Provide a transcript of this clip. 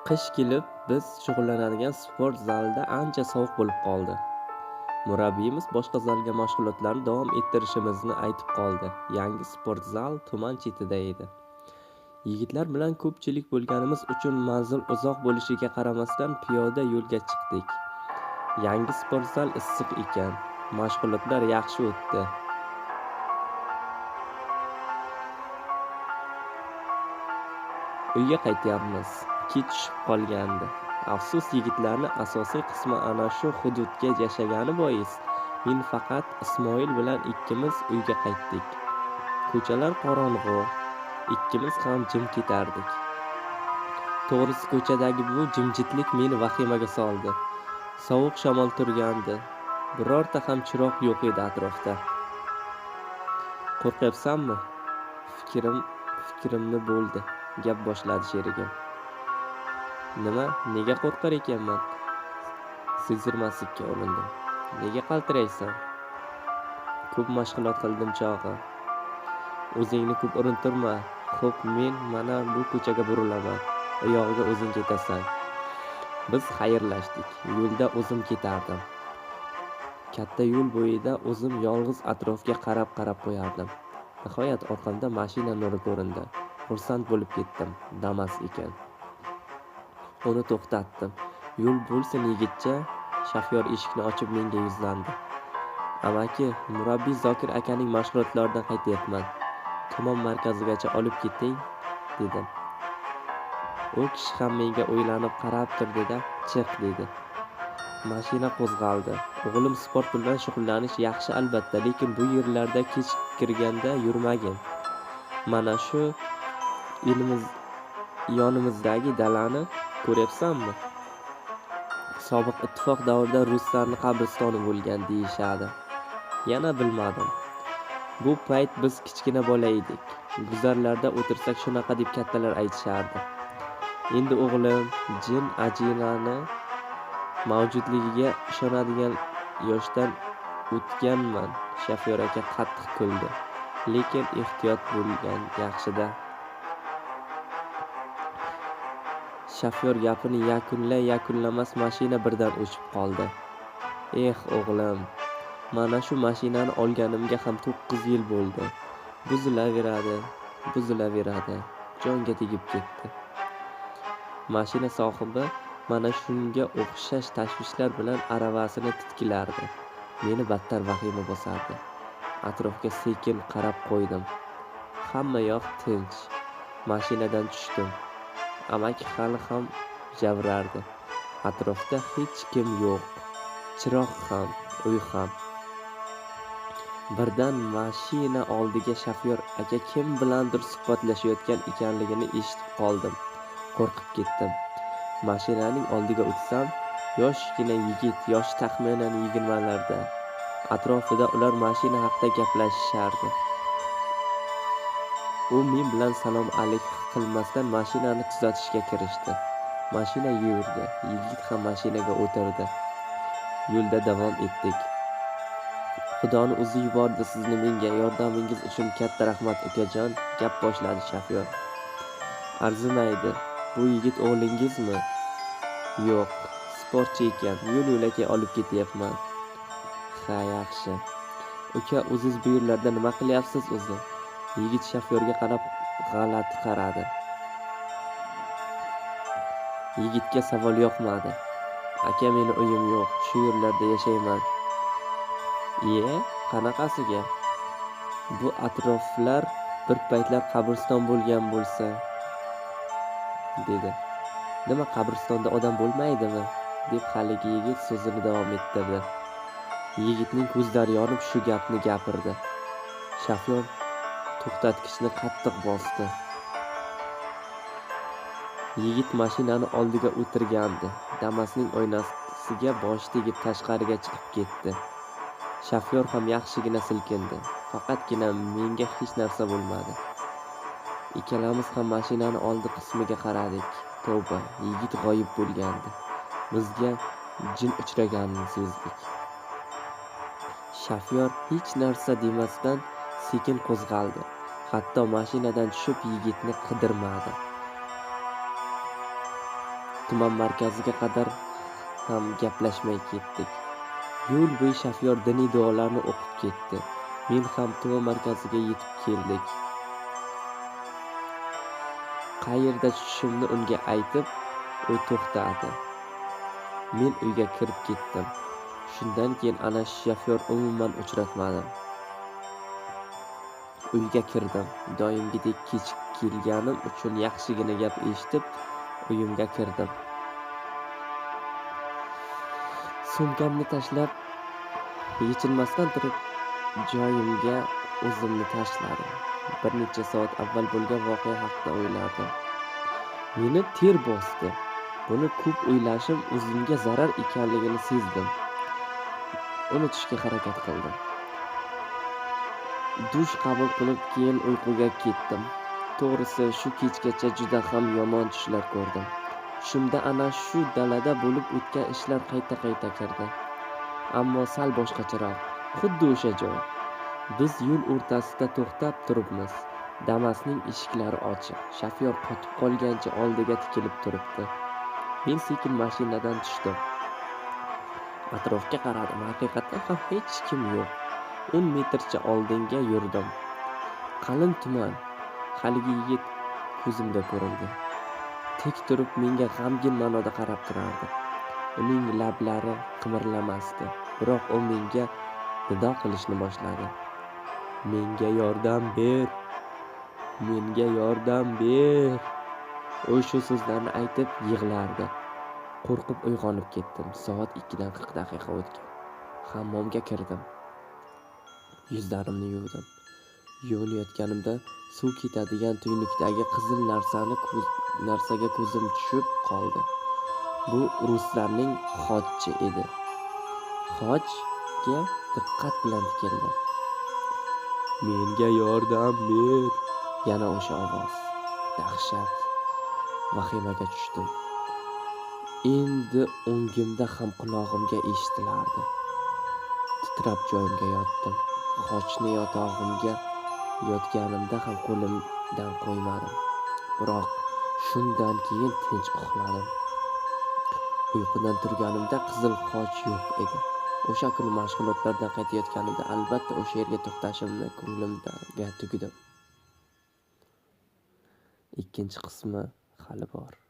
Qish kelib, biz shug'ullanadigan sport zalida ancha sovuq bo'lib qoldi. Murabbiyimiz boshqa zalga mashg'ulotlarni davom ettirishimizni aytib qoldi. Yangi sport zal tuman chetida edi. Yigitlar bilan ko'pchilik bo'lganimiz uchun manzil uzoq bo'lishiga qaramasdan piyoda yo'lga chiqdik. Yangi sport zal issiq ekan. Mashg'ulotlar yaxshi o'tdi. Uyga qaytyapmiz. Kech tushib qolgandi. Afsus, yigitlarni asosiy qismi ana shu hududga yashagani bois, men faqat Ismoil bilan ikkimiz uyga qaytdik. Ko'chalar qorong'u, ikkimiz ham jim ketardik. To'g'risi, ko'chadagi bu jimjitlik meni vahimaga soldi. Sovuq shamol turgandi. Birorta ham chiroq yo'q edi atrofda. Qo'rqyapsanmi? Fikrimni bo'ldi, gap boshladi sherigim. Nima, nega qo'rqar ekanman? Sezdirmaslikka urindim. Nega qaltiraysan? Ko'p mashg'ulot qildim chog'i. O'zingni ko'p urintirma. Xo'p, men mana bu ko'chaga burilaman. U yog'iga o'zing ketasan. Biz xayrlashdik. Yo'lda o'zim ketardim. Katta yo'l bo'yida o'zim yolg'iz atrofga qarab-qarab qo'yardim. Nihoyat orqamda mashina nuri ko'rindi. Xursand bo'lib ketdim. Damas ekan. Uni to'xtatdim. Yo'l bo'lsin yigitcha. Shofyor eshikni ochib menga yuzlandi. Amaki, murabbiy Zokir akaning mashg'ulotlaridan qaytyapman. Tuman markazigacha olib keting, dedim. U kishi ham menga o'ylanib qarab turdi-da, chiq dedi. Mashina qo'zg'aldi. O'g'lim, sport bilan shug'ullanish yaxshi albatta, lekin bu yerlarda kech kirganda yurmagin. Mana shu yonimizdagi dalani ko'ryapsanmi? Sobiq ittifoq davrida ruslarning qabristoni bo'lgan deyishadi. Yana bilmadim. Bu payt biz kichkina bola edik. Guzarlarda o'tirsak shunaqa deb kattalar aytishardi. Endi o'g'lim, jin ajinani mavjudligiga ishonadigan yoshdan o'tganman. Shofyor aka qattiq kuldi. Lekin ehtiyot bo'lgan yaxshida. Shofyor gapini yakunlay-yakunlamas mashina birdan o'chib qoldi. Eh, o'g'lim, mana shu mashinani olganimga ham 9 yil bo'ldi. Buzilaveradi, buzilaveradi. Jonga tegib ketdi. Mashina sohibi mana shunga o'xshash tashvishlar bilan aravasini titkilardi. Meni battar vahima bosardi. Atrofga sekin qarab qo'ydim. Hamma yoq tinch. Mashinadan tushdim. Amaki hali ham javrardi. Atrofda hech kim yo'q. Chiroq ham, uy ham. Birdan mashina oldiga shofyor aka kim bilandir suhbatlashayotgan ekanligini eshitib qoldim. Qo'rqib ketdim. Mashinaning oldiga o'tsam, yoshgina yigit, yoshi taxminan 20larda. Atrofida ular mashina haqida gaplashishardi. U men bilan salom alik qilmasdan mashinani tuzatishga kirishdi. Mashina yurdi. Yigit ham mashinaga o'tirdi. Yo'lda davom etdik. Xudoni o'zi yubordi sizni menga. Yordamingiz uchun katta rahmat, ukajon, gap boshladi shofyor. Arzimaydi. Bu yigit o'g'lingizmi? Yo'q, sportchi ekan. Yo'l-yo'lakay olib ketyapman. Ha, yaxshi. Uka, o'ziz bu yerlarda nima qilyapsiz o'zi? Yigit shofyorga qarab g'alati qaradi. Yigitga savol yoqmadi. Aka, meni uyim yo'q, shu yerlarda yashayman. Iye, qanaqasiga? Bu atroflar bir paytlar qabriston bo'lgan bo'lsa, dedi. Nima, qabristonda odam bo'lmaydimi? Deb haligi yigit so'zini davom ettirdi. Yigitning ko'zlari yonib shu gapni gapirdi. Shofyor to'xtatkichni qattiq bosdi. Yigit mashinani oldiga o'tirgandi. Damasning oynasiga boshi tegib tashqariga chiqib ketdi. Shofyor ham yaxshigina silkindi. Faqatgina menga hech narsa bo'lmadi. Ikkalamiz ham mashinani oldi qismiga qaradik. Tavba, yigit g'oyib bo'lgandi. Bizga jin uchraganini sezdik. Shofyor hech narsa demasdan sekin qo'zg'aldi. Hatto mashinadan tushib yigitni qidirmadi. Tuman markaziga qadar ham gaplashmay ketdik. Yo'l bo'yi shofyor diniy duolarni o'qib ketdi. Men ham tuman markaziga yetib keldik. Qayerda tushishimni unga aytib, u to'xtadi. Men uyga kirib ketdim. Shundan keyin ana shofyor umuman uchratmadim. Uyga kirdim. Doimgidek kech kelganim uchun yaxshigina gap eshitib, uyimga kirdim. Sumkamni tashlab, yechinmasdan turib joyimga o'zimni tashladim. Bir necha soat avval bo'lgan voqea haqida o'ylardim. Meni ter bosdi. Buni ko'p o'ylashim o'zimga zarar ekanligini sezdim. Unutishga harakat qildim. Dush qabul qilib, keyin uyquga ketdim. To'g'risi, shu kechgacha juda ham yomon tushlar ko'rdim. Tushimda ana shu dalada bo'lib o'tgan ishlar qayta-qayta kirdi. Ammo sal boshqacharoq, xuddi o'sha joy. Biz yo'l o'rtasida to'xtab turibmiz. Damasning eshiklari ochiq. Shofyor qotib qolgancha oldiga tikilib turibdi. Men sekin mashinadan tushdim. Atrofga qaradim. Haqiqatan ham hech kim yo'q. 10 metrcha oldinga yurdim. Qalin tuman. Haligi yigit ko'zimga ko'rindi. Tik turib menga g'amgin ma'noda qarab turardi. Uning lablari qimirlamasdi, biroq u menga nido qilishni boshladi. Menga yordam ber. Menga yordam ber. U shu so'zlarni aytib yig'lardi. Qo'rqib uyg'onib ketdim. Soat 2:40 o'tgan. Hammomga kirdim. Yuzlarimni yuvdim. Yuvinayotganimda suv ketadigan tuynukdagi qizil narsaga ko'zim tushib qoldi. Bu ruslarning xochi edi. Xochga diqqat bilan tikildim. Menga yordam ber. Yana o'sha ovoz. Dahshat. Vahimaga tushdim. Endi o'ngimda ham qulog'imga eshitilardi. Titrab joyimga yotdim. Xochni yotog'imga yotganimda ham qo'limdan qo'ymadim. Biroq shundan keyin tinch uxladim. Uyqudan turganimda qizil xoch yo'q edi. O'sha kuni mashg'ulotlardan qaytayotganimda albatta o'sha yerga to'xtashimni ko'nglimga tugdim. Ikkinchi qismi hali bor.